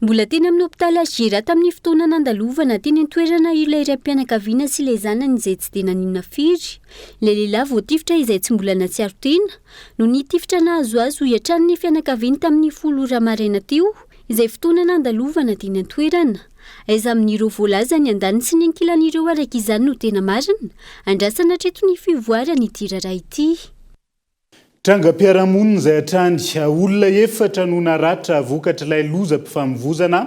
Mbola teny amin'ny hopitaly HJRA tamin'ny fotoana nandalovana teny an-toerana ilay raim-pianakaviana sy ilay zanany izay tsy dia naninona firy. Ilay lehilahy voatifitra izay tsy mbola nahatsiaro tena no nitifitra nahazo azy hoy hatrany ny fianakaviany tamin'ny folo ora maraina teo izay fotoana nandalovana teny an-toerana. Aiza amin'ireo voalaza ny andaniny sy ny ankilany ireo araka izany no tena marina? Andrasana hatreto ny fivoaran'ity raharaha ity. Trangam-piarahamonina izay hatrany. Olona efatra no naratra vokatr'ilay lozam-pifamoivozana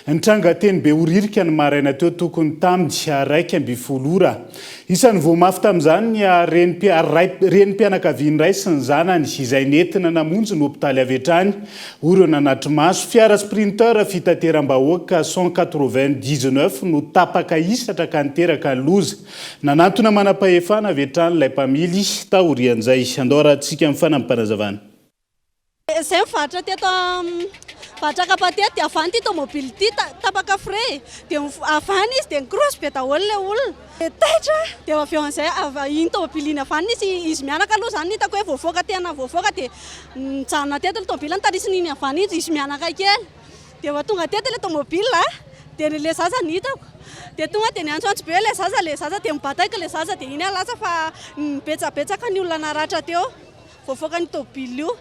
nitranga teny Behoririka ny maraina teo tokony tamin'ny 11 ora. Isan'ny voa mafy tamin'izany ny renim-pianakaviana iray sy ny zanany izay nentina namonjy ny hopitaly avy hatrany, hoy ireo nanatri-maso. Fiara Sprinter fitateram-bahoaka 199 no tapaka hisatra ka niteraka ny loza. Nanantona manam-pahefana avy hatrany ilay mpamily taorian'izay. Andao arahantsika ny fanampim-panazavana. Izay mivarotra teto mivarotra kapa teto dia avy any ity tomobile ity tapaka frein e, dia avy any izy dia ni-cross be daholo ilay olona, dia taitra aho, dia avy eo amin'izay iny tomobile iny avy any nisy izy mianaka aloha izany no hitako hoe voafoaka tena voafoaka dia nijanona teto ilay tomobile nitarisin'iny avy any iny izy mianaka kely. Dia vao tonga teto ilay tomobile a, dia ilay zaza no hitako. Dia tonga dia niantsoantso be ilay zaza, ilay zaza dia mibataika ilay zaza dia iny aho lasa fa nibetsabetsaka ny olona naratra teo, voafoaka ny tobile io.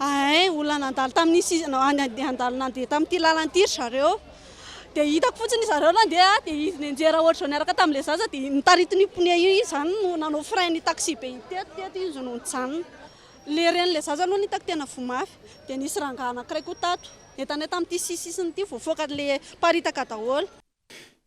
Hay, olona nandalo tamin'iny sisiny, nandalo nandeha tamin'ity lalana ity ry zareo. Dia hitako fotsiny izy zareo nandeha dia izy nianjera ohatr'izao niaraka tamin'ilay zaza dia notaritin'io pneu io izy izany no nanao frein ny taxi be iny teto, teto izy no nijanona. Le renin'ilay zaza aloha no hitako tena voa mafy, dia nisy rangahy anankiray koa tato, entanay tamin'ity sisisiny ity, voafoaka le paritaka daholo.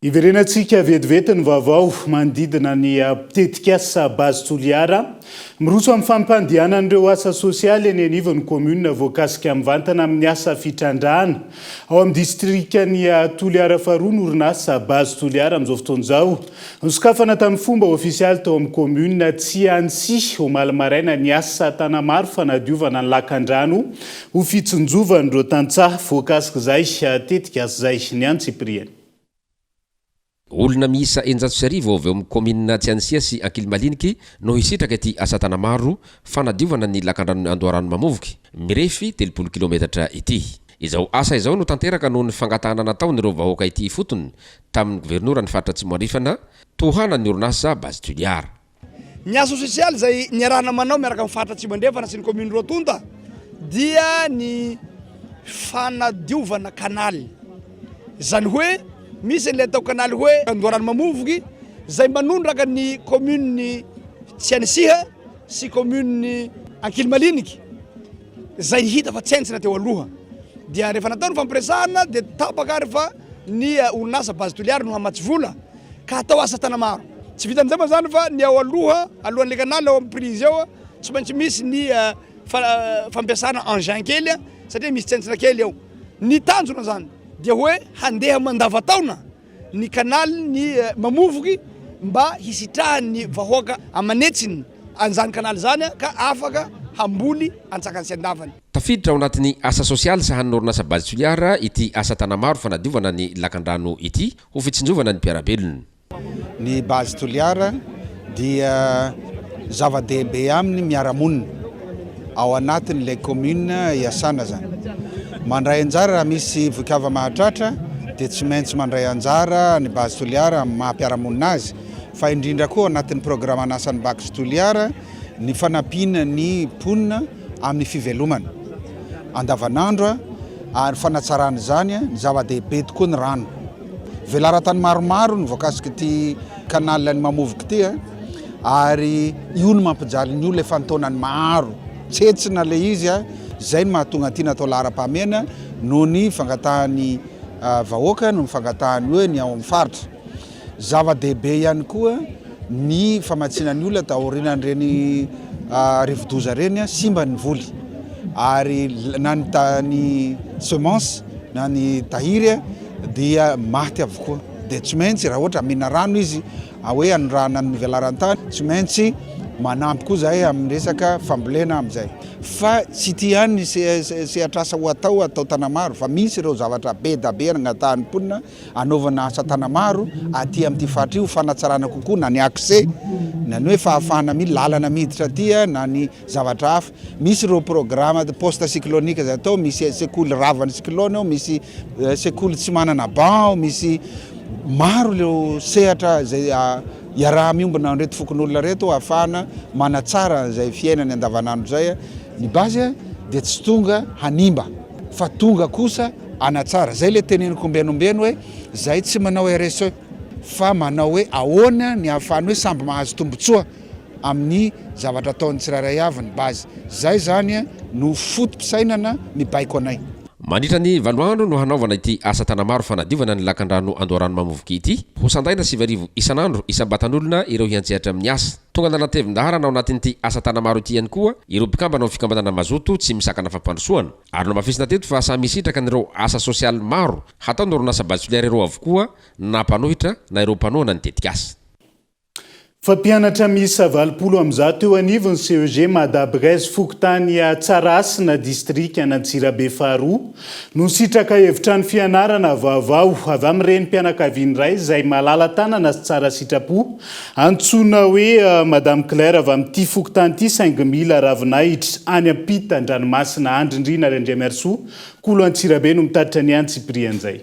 Hiverenantsika vetivety ny vaovao manodidina ny tetikasa Base Toliara. Miroso amin'ny fampandehanana ireo asa sosialy eny anivon'ny kaominina voakasika mivantana amin'ny asa fitrandrahana ao amin'ny distrikan'i Toliara faharoa ny orinasa Base Toliara amin'izao fotoana izao. Nosokafana tamin'ny fomba ofisialy tao amin'ny kaominina Tsianisihy omaly maraina ny asa tanamaro fanadiovana ny lakandrano ho fitsinjovan'ireo tantsaha voakasik'izay tetikasa izay. Ny antsipiriany. Olona miisa 1600 avy ao amin'ny kaominina Tsianisiha sy Ankilimaliniky no hisitraka ity asa tanamaro fanadiovana ny lakandranon'i Andoharano Mamovoky, mirefy 30 kilometatra ity. Izao asa izao no tanteraka noho ny fangatahana nataon'ireo vahoaka ity ifotony tamin'ny governoran'ny faritra Atsimo Andrefana, tohanan'ny orinasa Base Toliara. Ny asa sosialy izay niarahana manao miaraka amin'ny faritra Atsimo Andrefana sy ny commune roa tonta dia ny fanadiovana kanaly. Izany hoe misy an'ilay atao kanaly hoe Andoharano Mamovoky izay manondraka ny commune Tsianisiha sy commune Ankilimaliniky izay hita fa tsentsina teo aloha. Dia rehefa natao ny fampiresahana dia tapaka ary fa ny orinasa Base Toliara no hamatsy vola ka hatao asa tanamaro. Tsy vitan'izay moa izany fa ny ao aloha, alohan'ilay canal ao amin'ny prise ao, tsy maintsy misy ny fampiasana engin kely satria misy tsentsina kely ao. Ny tanjona izany dia hoe handeha mandava-taona ny canal ny Mamovoky mba hisitrahan'ny vahoaka aman'hetsiny an'izany canal izany ka afaka hamboly antsakany sy andavany. Tafiditra ao anatin'ny asa sosialy sahanin'ny orinasa Base Toliara ity asa tanamaro fanadiovana ny lakandrano ity ho fitsinjovana ny mpiara-belona. Ny Base Toliara dia zava-dehibe aminy miara-monina ao anatin'ilay commune iasana zany. Mandray anjara raha misy voikava mahatratra dia tsy maintsy mandray anjara ny Base Toliara amin'ny maha mpiara-monina azy fa indrindra koa ao anatin'ny programan'asan'ny Base Toliara ny fanampiana ny mponina amin'ny fivelomana andavanandro ary fanatsarana izany, ny zava-dehibe tokoa ny rano. Velaran-tany maromaro no voakasik'ity canal an'i Mamovoky ity ary io no mampijaly ny olona efa an-taonany maro. Tsentsina ilay izy, izay no mahatonga an'ity natao laharam-pahamehana noho ny fangatahan'ny vahoaka, noho ny fangatahan'ny hoe ny ao amin'ny faritra. Zava-dehibe ihany koa ny famatsiana ny olona taorian'ireny rivodoza ireny, simba ny voly ary na ny ny semence na ny tahiry dia maty avokoa. Dia tsy maintsy raha ohatra amena rano izy hoe anondrahana ny velaran-tany, tsy maintsy manampy koa izahay amin'ny resaka fambolena amin'izay. Fa tsy ity ihany ny sehatr'asa ho atao atao Tanamaro fa misy ireo zavatra be da be angatahan'ny mponina Anaovana asa tana-maro aty amin'ity faritra io ho fanatsarana kokoa na ny accès na ny hoe fahafahana mi lalana miditra aty na ny zavatra hafa. Misy ireo programme post cyclonique izay atao, misy sekoly ravan'ny cyclone ao, misy sekoly tsy manana banc ao, misy maro ireo sehatra izay iaraha-miombona amin'ireto fokonolona ireto ahafahana manatsara izay fiainany andavanandro izay. Ny base dia tsy tonga hanimba fa tonga kosa Hanatsara. Zay le teneniko ombieny ombieny hoe zay tsy manao RSE fa manao hoe ahoana ny ahafahany hoe samby mahazo tombotsoa. amin'ny zavatra ataon'ny tsirairay avy ny base. Izay izany no foto-pisainana mibaiko anay. Mandritra ny valo andro no hanaovana ity asa tanamaro fanadiovana ny lakandrano Andoharano Mamovoky ity. Ho sandaina 9000 isan'andro isam-batan'olona ireo hiantsehatra amin'ny asa. Tonga nanatevin-daharana ao anatin'ity asa tanamaro ity ihany koa ireo mpikambana ao fikambanana Mazoto tsy misakana fampandrosoana. Ary nohamafisina teto fa samy hisitraka an'ireo asa sosialy maro hataon'ny orinasa Base Toliara ireo avokoa na mpanohitra na ireo mpanohana ny tetikasa. Mpampianatra miisa 180 eo anivon'ny CEG Madabrez fokontany Tsarahasina distrikan'Antsirabe faharoa no nisitraka efitrano fianarana vaovao avy amin'ny renim-pianakaviana iray izay malala-tanana sy tsara sitrapo antsoina hoe Madame Claire avy amin'ity fokontany ity saingy mila ravinahitra any ampitan-dranomasina Andry Ndrina Randriamiarisoa Kolo Antsirabe no mitatitra ny antsipirian'izay.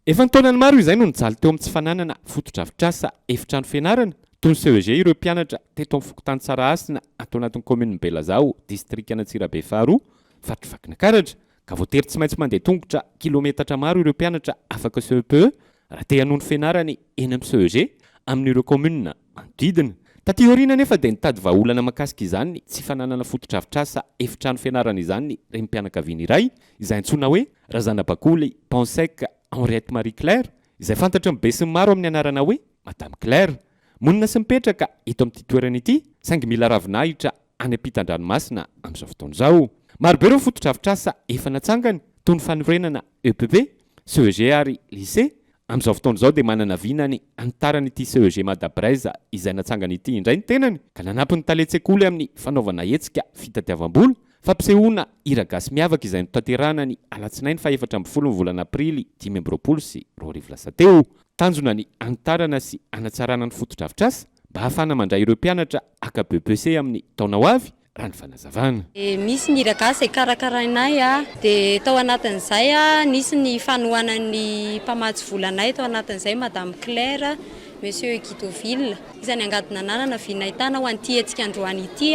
Efa an-taonany maro izay no nijaly teo amin'ny tsy fananana fotodrafitrasa efitrano fianarana toy ny CEG ireo mpianatra teto amin'ny fokontany Tsarahasina ato anatin'ny kaominin'i Belazao, distrikan'Antsirabe faharoa, faritry Vakinakaratra, ka voatery tsy maintsy mandeha tongotra kilometatra maro ireo mpianatra afaka CEPE raha te hanohy ny fianarany eny amin'ny CEG amin'ireo kaominina manodidina. Taty aoriana anefa dia nitady vahaolana mahakasika izany tsy fananana fotodrafitrasa efitrano fianarana izany ny renim-pianakaviana iray izay antsoina hoe Razanabakoly Pensec Henriette Marie Claire izay fantatry ny besinimaro amin'ny anarana hoe Madame Claire. Monina sy mipetraka eto amin'ity toerana ity saingy mila ravinahitra any ampitan-dranomasina amin'izao fotoana izao. Marobe ireo fotodrafitrasa efa natsangany toy ny fanorenana EPP, CEG ary Lycée. Amin'izao fotoana izao dia manana vina ny hanitarana ity CEG Mada Breizh izay natsangany ity indray ny tenany ka nanampy ny talen-tsekoly amin'ny fanaovana hetsika fitadiavam-bola, fampisehoana hira gasy miavaka izay notanterahana ny alatsinainy faha-14 ny volana aprily 2025 lasa teo. Tanjona ny hanitarana sy hanatsarana ny fotodrafitrasa mba hahafahana mandray ireo mpianatra haka BEPC amin'ny taona ho avy, raha ny fanazavana. Dia misy ny hira gasy izay karakarainay dia tao anatin'izay nisy ny fanohanan'ny mpamatsy vola anay tao anatin'izay Madame Claire, Monsieur Guidoville. Isan'ny angady nananana vy nahitana ho an'ity hetsika androany ity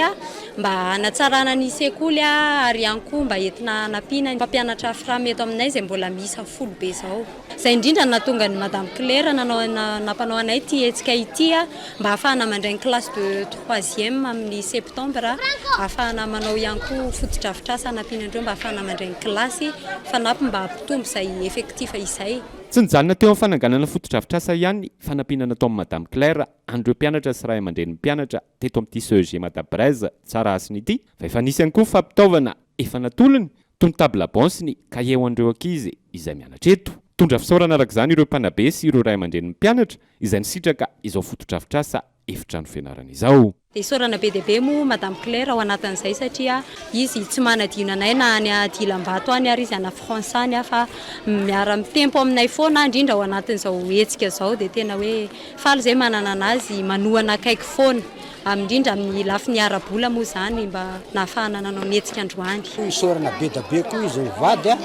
mba hanatsarana ny sekoly ary ihany koa mba entina hanampiana ny mpampianatra Fram eto aminay izay mbola miisa folo be izao. Izay indrindra no nahatonga an'i Madame Claire nanao nampanao anay ity hetsika ity mba hahafahana mandray ny classe de troisième amin'ny septembre, hahafahana manao ihany koa fotodrafitrasa hanampiana an'ireo mba hahafahana mandray ny kilasy fanampiny mba hampitombo izay effectif izay. Tsy nijanona teo amin'ny fananganana fotodrafitrasa ihany ny fanampiana nataon'i Madame Claire an'ireo mpianatra sy ray aman-drenin'ny mpianatra teto amin'ity CEG Mada Breizh Tsarahasina ity fa efa nisy ihany koa ny fampitaovana efa natolony toy ny table banc sy ny kahie ho an'ireo ankizy izay mianatra eto. Mitondra fisaorana araka izany ireo mpanabe sy ireo ray aman-drenin'ny mpianatra izay nisitraka izao fotodrafitrasa efitrano fianarana izao. Dia isaorana be dia be moa Madame Claire ao anatin'izay satria izy tsy manadino anay na any Dilambato any ary izy any France any fa miara-mitempo aminay foana indrindra ao anatin'izao hetsika izao dia tena hoe faly izay manana an'azy manohana akaiky foana. Indrindra amin'ny lafiny ara-bola moa izany mba nahafahana nanao ny hetsika androany. Isaorana be da be koa izy mivady a,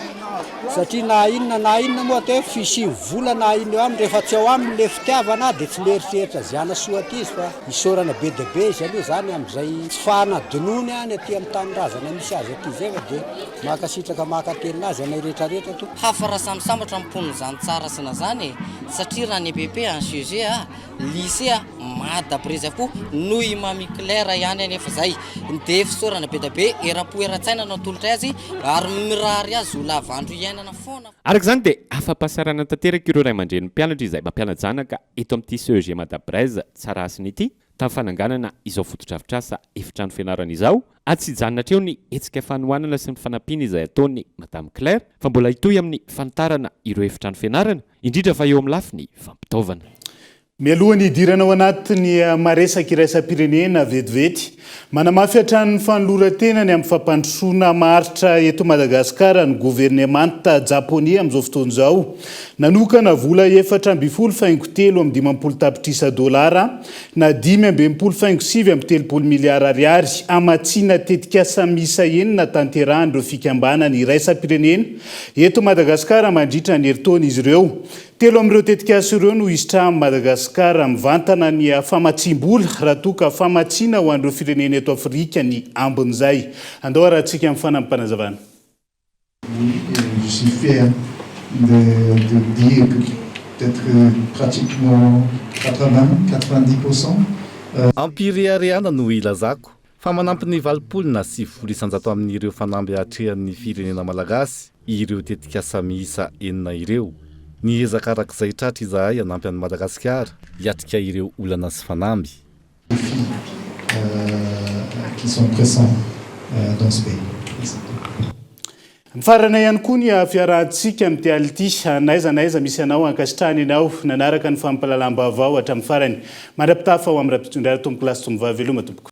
satria na inona na inona moa atao hoe fisian'ny vola na inona eo aminy rehefa tsy ao aminy le fitiavana dia tsy mieritreritra ze hanasoa aty izy fa isaorana be da be izy aloha zany amin'izay tsy fanadinoany any aty amin'ny tanindrazana misy azy aty zay fa dia mankasitraka mankatelina azy anay rehetra rehetra tompoko. Hafa raha samy sambatra ny mponin'izany Tsarahasina zany e! Satria raha ny EPP en CEG a! Lycée a Mada Brezy avokoa noho i Mamy Claire ihany anefa izay. Dia fisaorana be dia be eram-po eran-tsaina no atolotray azy ary mirary azy ho lava andro hiainana foana. Araka izany dia afa-pahasarana tanteraka ireo ray aman-drenin'ny mpianatra izay mampiana-janaka eto amin'ity CEG Mada Breizh Tsarahasina ity tamin'ny fananganana izao fotodrafitrasa efitrano fianarana izao ary tsy hijanona hatreo ny hetsika fanohanana sy ny fanampiana izay ataon'i Madame Claire fa mbola hitohy amin'ny fanitarana ireo efitrano fianarana Indrindra fa eo amin'ny lafiny fampitaovana. Mialoha ny hidirana ao anatin'ny maresaka iraisam-pirenena vetivety, manamafy hatrany ny fanoloran-tenany amin'ny fampandrosoana maharitra eto Madagasikara ny governemanta Japoney amin'izao fotoana izao. Nanokana vola 14.53 tapitrisa dolara na 65.39 miliara ariary hamatsiana tetikasa miisa enina tanterahan'ireo fikambanana iraisam-pirenena Eto Madagasikara mandritra ny herintaona izy ireo. Telo amin'ireo tetikasa ireo no hisitrahan'i Madagasikara mivantana ny famatsiam-bola raha toa ka famatsiana ho an'ireo firenena eto Afrika ny ambin'izay. Andao harahantsika amin'ny fanampim-panazavana. Oui, je suis fier de de dire que peut-être pratiquement 80, 90 pour cent. Am-pireharehana no ilazako fa manampy ny 80 na 90% amin'ireo fanamby atrehan'ny firenena malagasy ireo tetikasa miisa enina ireo. Niezaka arak'izay tratra izahay hanampy an'i Madagasikara hiatrika ireo olana sy fanamby. Défis qui sont pressants dans ce pays. Mifarana ihany koa ny fiarahantsika amin'ity alina ity. N'aiza n'aiza misy anao, ankasitrahana ianao nanaraka ny fampahalalam-baovao hatramin'ny farany. Mandra-pitafa ho amin'ny rahampitso-indray tompokolahy sy tompovavy. Veloma tompoko.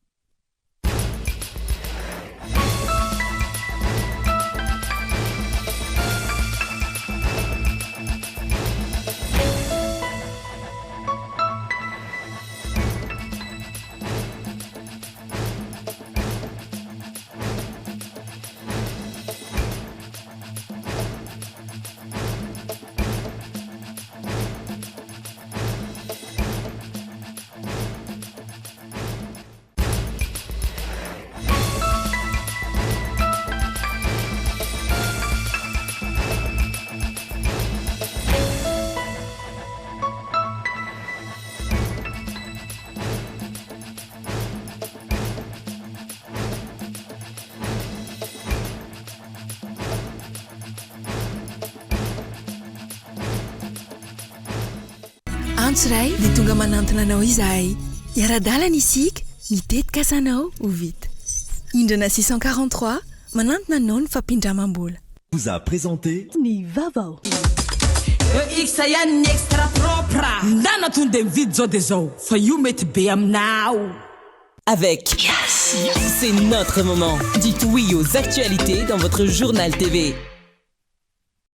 Antso iray dia tonga manantona anao izahay. Hiara-dalana isika, ny tetikasanao ho vita. Indrana 643, manantona anao ny fampindramam-bola. Vous a présenté. Ny vaovao. EX ihany ny extra propre. Ndana tonde mividy zao de zao fa io mety be aminao. Avec Yes, c'est notre moment. Dites oui aux actualités dans votre journal TV.